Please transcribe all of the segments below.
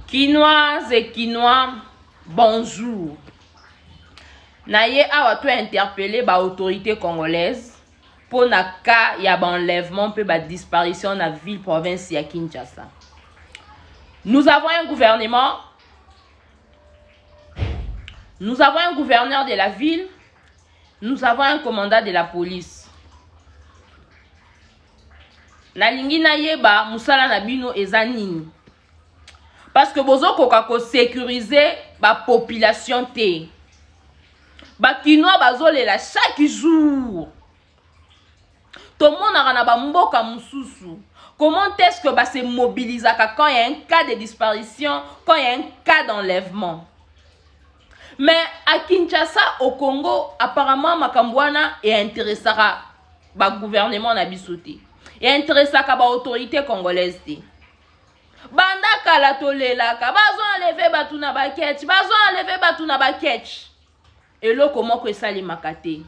Kinoise et Kinois, bonjour. Naye awa to interpeller ba autorités congolaises mpo na cas ya ba enlèvement mpe ba disparition na ville province ya Kinshasa. Nous avons un gouvernement, nous avons un gouverneur de la ville, nous avons un commandant de la police. Nalingi nayeba mosala na bino eza nini? Parce que bozokoka kosécuriser bapopulation te. Bakinois bazolela chaque jour. Tomonaka na bamboka mosusu comment est-ce que base mobilisaka quand il y a un cas de disparition, quand il y a un cas d'enlèvement. Mais à Kinshasa, au Congo, apparemment makambo wana einteressaka bagouvernement na biso te, einteressaka baautorité congolaise te. Banda kala tolelaka bazo enlever bato na baketch, bazo enlever bato na baketch, eloko moko esalemaka te.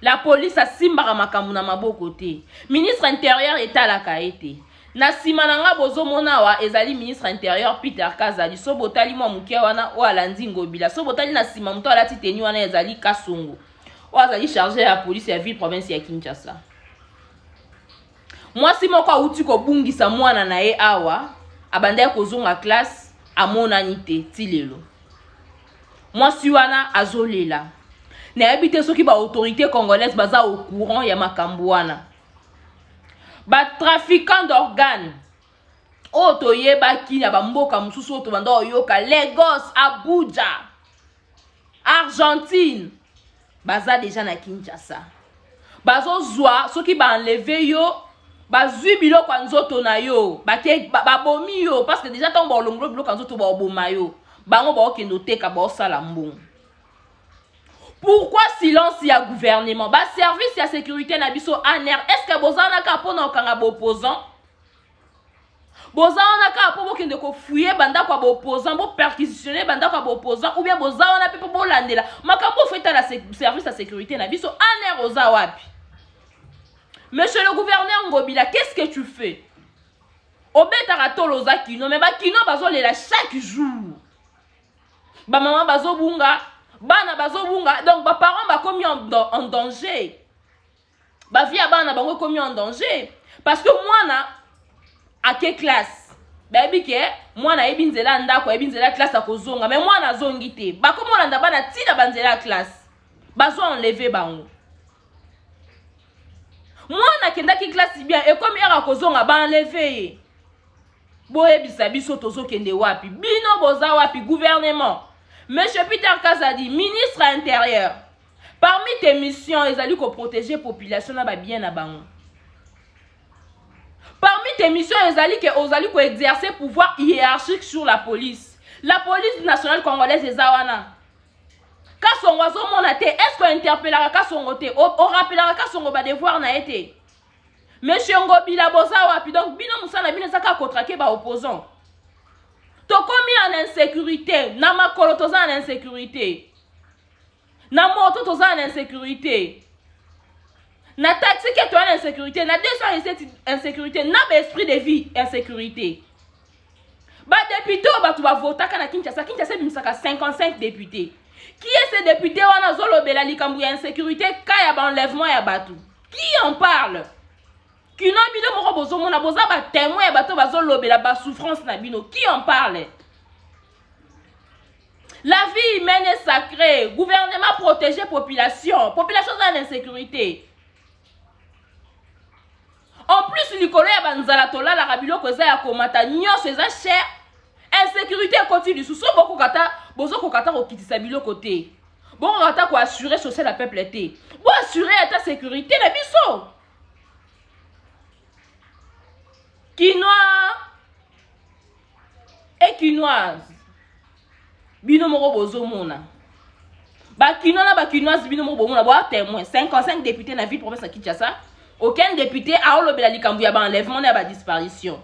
La police asimbaka makambo na maboko te, ministre intérieur etalaka ye te. Na nsima na nga bozomona awa ezali ministre intérieur Peter Kazadi. So botali mwa moke wana oyo alandi Ngobila, so botali na nsima moto alati teni wana ezali Kasongo oyo azali chargé ya police ya ville province ya Kinshasa. Mwasi moko awuti kobungisa mwana na ye awa, abandaki kozonga classe, amonani te ti lelo. Mwasi wana azolela. Nayebi te soki baautorité congolaise baza au courant ya makambo wana. Batrafiquant d'organes oyo toyebaki na bamboka mosusu oyo tobanda koyoka, Lagos, Abuja, Argentine, baza deja na Kinshasa. Bazozwa soki baenleve yo, bazwi biloko ya nzoto na yo, bake babomi yo, parce que deja ntango baolongolo biloko ya nzoto baoboma yo, bango baokende oteka, baosala mbongo. Pourquoi silence ya gouvernement? Baservice ya sécurité na biso, ANR, est ce que boza wana kaka mpona kokanga baopposant? Boza wana kaka mpo bokende kofouiller bandako ya baopposant, boperquisitionne bandako ya baopposant, ou bien boza wana mpe mpo bolandela makambo ofo etala service ya sécurité na biso? ANR oza wapi? Monsieur le gouverneur Ngobila, qu'est-ce que tu fais? Obetaka tolo oza kino, mais bakino bazolela chaque jour. Bamama bazobunga, bana bazobunga, donc baparent bakomi en danger, bavie ya bana bango ekomi en danger, parce que mwana ake classe, bayebi ke mwana ayebi nzela ya ndako, ayebi nzela ya classe, akozonga, mais mwana azongi te. Bakomi olanda bana ntina banzela ya classe, bazo enlever bango. Mwana akendaki classe bien, ekomi heure akozonga, baenlever ye. Boyebisa biso tozokende wapi? Bino boza wapi, gouvernement? Monsieur Peter Kazadi, ministre intérieur, parmi tes missions ezali koprotéger population na babien na bango. Parmi tes missions ezali ke ozali koexercer pouvoir hiérarchique sur la police. La police nationale congolaise eza wana. Kasongo azomona te. Est ce que interpellaka Kasongo te? Orappelaka Kasongo badevoir na ye te? Monsieur Ngobila, boza wapi? Donc bino mosala na bino eza kaka kotraquer baopposant. Tokomi en insécurité na makolo, toza en insécurité na moto, toza en insécurité na taxi ke, toza na insécurité na 207, insécurité na baesprit de vie, insécurité. Badéputé oyo bato bavotaka na Kinshasa, Kinshasa ebimisaka 55 député. Qui est ce député wana azolobela likambo ya insécurité, ka ya baenlèvement ya bato? Qui en parle? Kino bino moko bozomona, boza batémoin ya bato bazolobela basouffrance na bino. Qui en parle? La vie humaine est sacrée. Gouvernement, protéger population. Population dans l'insécurité. En plus, likolo ya banzala tolalaka, biloko eza ya komata, nyonso eza cher, insécurité ekoti lisusu. So bokoka ta, bozokoka ta kokitisa biloko te, bokoka ta koassure social ya peuple te, boassure ata sécurité na biso. Kinois et Kinoise, bino moko bozomona. Bakinois na Bakinoise, bino moko bomona, boa témoin. 55 député na ville province ya Kinshasa, aucun député aolobela likambo ya baenlèvement na ya badisparition.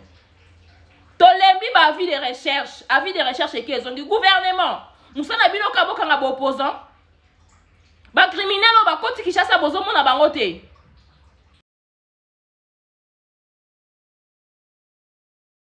Tolembi baavis de recherche, avis de recherche eke ezongi. Gouvernement, mosala na bino ka bokanga baopposant. Bacriminel oyo bakoti Kinshasa, bozomona bango te.